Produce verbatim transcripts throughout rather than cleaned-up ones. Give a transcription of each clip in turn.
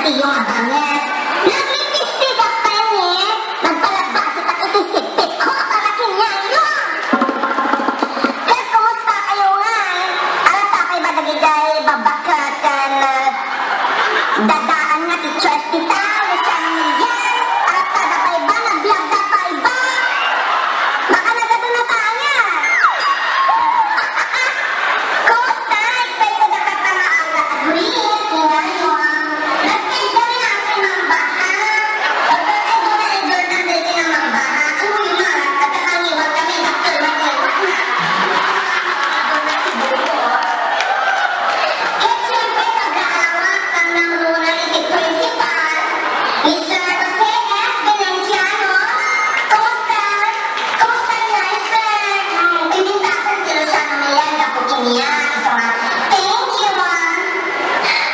Iyo nga banget. Nagmitistiga pa ni, nagpalabas ita iti sipit ko para kinyayo. Ket kumusta kayo nga? Arata pay ba dagiti babbaket ken, ah, dadaan nga ti church ti tao, Luciano Miguel? Arata da pay ba, nagbiag da pay ba? Baka nagadu na tayo. Kumusta? Excited ka pa nga ang nag-agree? Tingnan mo, ah. Nag-text kami natin ng baha. Pagka ay doon na, ay doon na, hindi na magbaha. Ano yung mga nagkakaliwat kami, dakkel na kaliwat na. Ket siyempre, pagkaawat ang nanguna iti principal, Mister Jose F. Venenciano, kumusta? Kumusta nga, sir? Hmm, pinintasan ti Luciano Miguel, gapu kaniak. Isu nga, thank you, ah.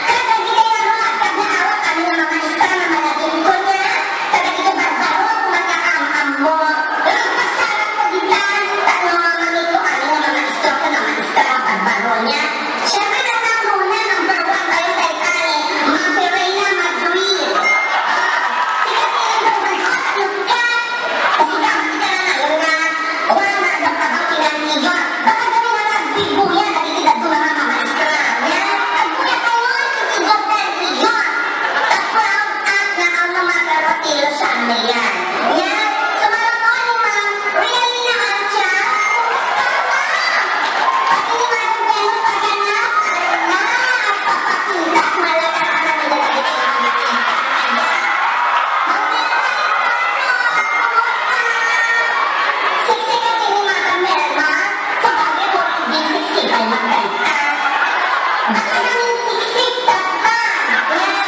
Kadagiti nga ruar, pagnaawat amin nga mamaestra nga malagip kaniak, kadagiti barbaro, kumakaam-ammo. Nagpasalamat ko dita, tapno mamito amin nga mamaestra ken mamaestra nga barbaro niya. Siyempre, nang nanguna, number one, tayo, tayo, tayo, Ma'am Lorena Madrid. Ah, sikat na yung number one, sikat. Kasi gamit ka na ngayon nga, wala na nagpabang kinantiyo. Baka kami na nagbibuya, nagtitigadto na nga mga maestra. Yan. Nagbuya kayo, nagtitigadto na ngayon. Proud at na ang mga karotilo sa amin yan. Yan. Sumaluton ni Ma'am Realina Archa. Kumusta, Ma'am? Pati ni Madam Venus Paganas. Ala, nagpapapintas, malagap ka na nila dito. Ma'am Vera Lizano, kumusta? Sexy ka din ni Madam Melma. Sabagay, puro hindi sexy ay magkanta. Basta namin sexy, tata. Kaya,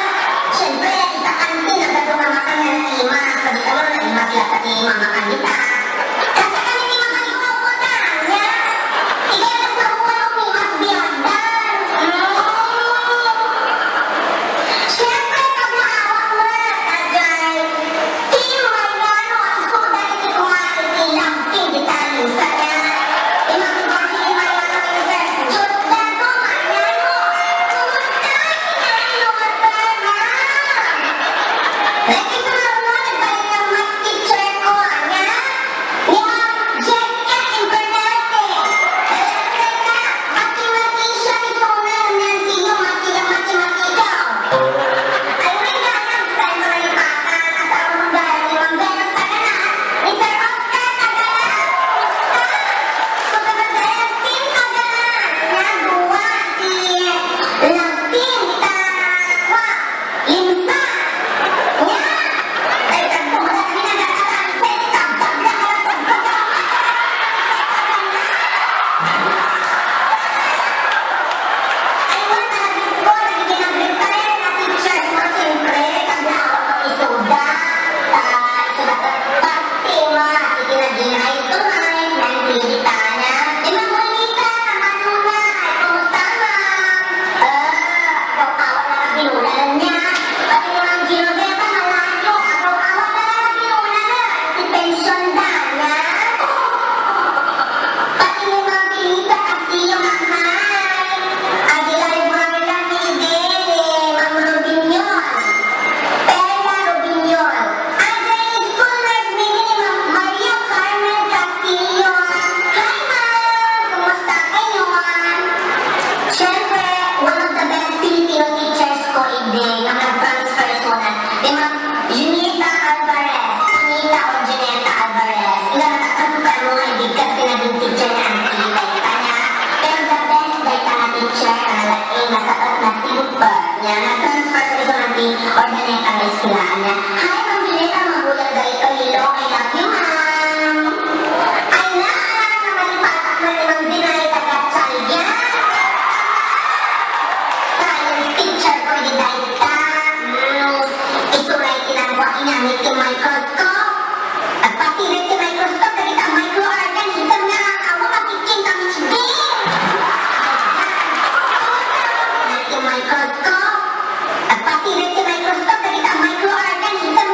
siyempre, ita kanti, nagado nga makan nga naimas. Sabi ka mo, naimas yata ni Mama Kanita. Kasi kami ni Mama Yuno po na, niya. Ikaw na sa uwan, umimas, biyagdan. Mm. Siyempre, pag naawak mo, Ajay, Team Mariano, isuda iti kumain ti lambing ti talisa niya. Imagine ko si Mariano, Sir, Diyos dato, Mariano, kumusta? Kinain mo ba, sir, ma'am? Like, isa nga, ano, nagbalik ng math teacher ko, niya? Ni Ma'am Jessica Invernarte. Alam ka, mathematician, isu nga, nantiyo, mati-, matematika. Ay, may ganang, gusto ko rin bata, asawa mo dahil ni Ma'am Venus Taganas, ni Sir Oscar Taganas, kumusta? So, taga-, taga-, Team Taganas, nga duwa, ti love team, ta, kwa, Limsa. Nga. Ay, tagtunggal kami na nagkakatansay, ti tabtag na, tabtag na. Ay, nga, talagang ko, nagiging nag-retire na teachers mo, siyempre, pag naawat ko isuda, ah, isuda, pati mga, iti naging high school life, nang pinitana. Di ba, Bonita, Manuna, ay, kumusta, ma'am? Ah, agaw-awa na ang binulan niya. Pati ni Ma'am Genoveva, malayo, agaw-awa na ang binulan na. Ti pension da, nga. Pati ni Ma'am Felisa Castillo, Ma'am, hi. Adi library lang ni Eden, eh, Ma'am Robinyon. Perla Robinyon. Adi school nurse ni, ni Ma'am Maria Carmen Castillo. Hi, Ma'am. Kumusta kayo? Siyempre, one of the best Filipino teachers ko, Eden, nga nag-transfer sa una. Di, Ma'am Junita Alvarez, Junita or Juneta Alvarez. Ila na, ano ka mo, ay, di ka sinabi teacher ni Auntie, like, kanya. Pero the best, like, nga teacher, nga lalaki, nga sapat, nga simple. Nya, nag-transfer sa isu nga ti Urdaneta nga eskwelahan niya. Hi, Ma'am Juneta, mabuyag daytoy. Hello, I love you, Ma'am. Ay, na, na, malipatak na ni Ma'am Zinaida Gatchalian. Science teacher ko, di dayta. Hmm, isuray ti nagwa, inamit ti microscope. Agpasired ti microscope dagiti microorganism nga awan makikita met idi. Ti microscope. Agpasired ti microscope dagiti microorganism